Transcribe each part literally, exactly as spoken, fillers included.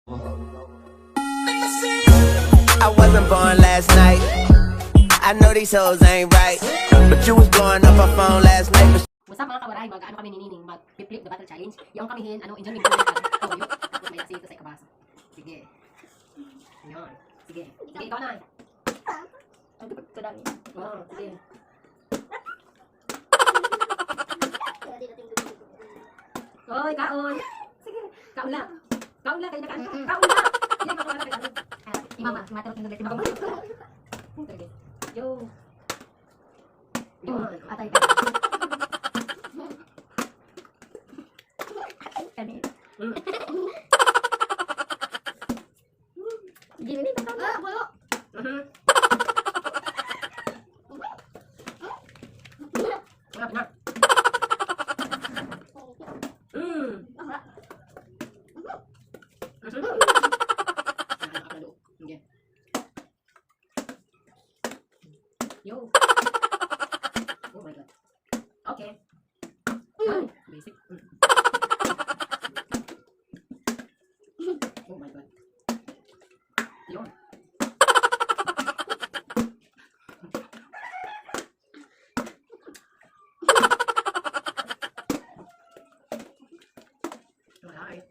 I wasn't born last night. I know these hoes ain't right, but you was blowing up her phone last night. But What's up, mga kawaray? Mag-ano kami ni Nining? Mag-flip the bottle challenge. Yung kami hin, ano, enjoy. Tapos may asin sa ikabaso. Sige. Yun. Sige. Sige, ikaw na. Ang dami. Oo, sige. Oy, kaon. Sige, kaon la. Kaon la, kay nag-ano. Kaon la. Sige, kaon la, kay ano. Ah, si mama, si mama, si mama. Sige. Yo. Yo. Atay ka. Kami. Mm. Dili, ah, wala. Mhm. Sarap na. Mm. Mhm. Sige. Yo. Oh my God. Okay. Ay, basic. Mm. Oh my God. Yun. Alright.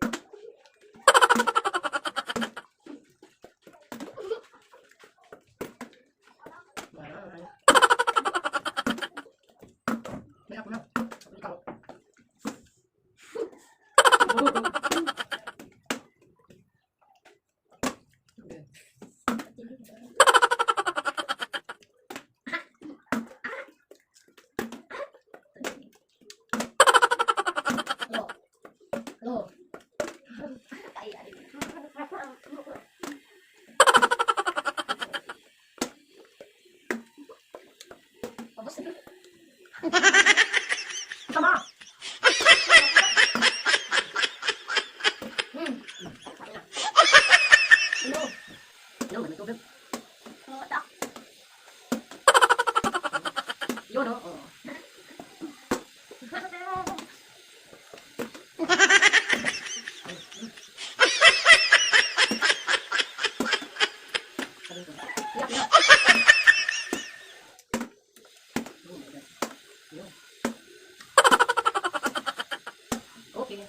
May ako na. Ikaw. Lo. Lo. Ay, ay. Ubos na. Tama. Hmm. Ano? Ano, may tubig? Ano, tak? Yun, oh, oh. Okay.